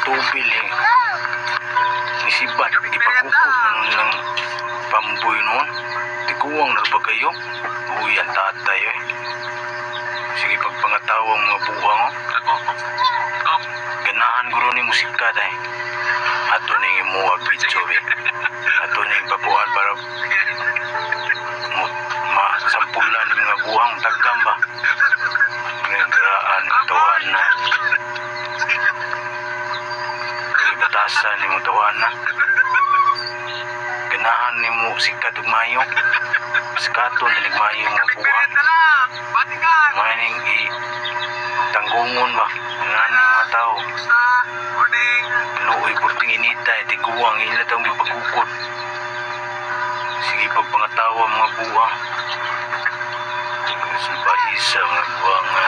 Tubil eh. Nisibat, gipagukod na nun nilang pamboy noon. Tiguang na ba kayo? Uy, ang tatay eh. Sige, pagpangatawa ang mga buwang oh. Ganahan guro ni musika day. Ato ning imuha video be. Ato ning pakuan para mo masampulan yung mga buwang tagam ba. Ngayon ng tawahan na. Kay batasan ni mo tawahan na. Ganahan ni mo sikat ug mayo. Sikaton dinig mayo mga buwang. Mga ning i tanggungon ba. Nga ni mga tao. Luoy purting inita, eh, tiguang ila taong gipagukod. Sige, pagpangatawa mga buwang. Sa isa mga buwang nga.